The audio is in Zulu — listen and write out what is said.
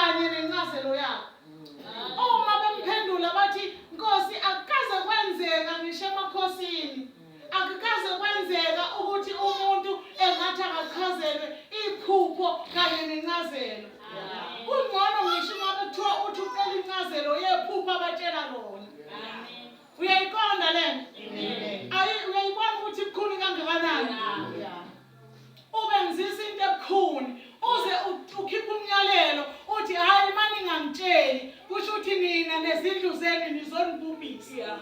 Kanye nencazelo yakho. Uma bemphendula bathi, Nkosi, akukaze kwenzeka ngisho emakhosini. Akukaze kwenzeka ukuthi umuntu engathi akachazelwe iphupho kanye nencazelo. Kungcono ngisho ngabe kuthiwa uthi ucela incazelo yephupho abatshela lona. Uyayiqonda le nto? Ayi, uyayibona ukuthi ibukhuni kangakanani? Ubenzisa into ebukhuni uze ukhiphe umyalelo uthi hhayi uma ningangitsheli kusho ukuthi nina nezindlu zenu nizonibhubhisa.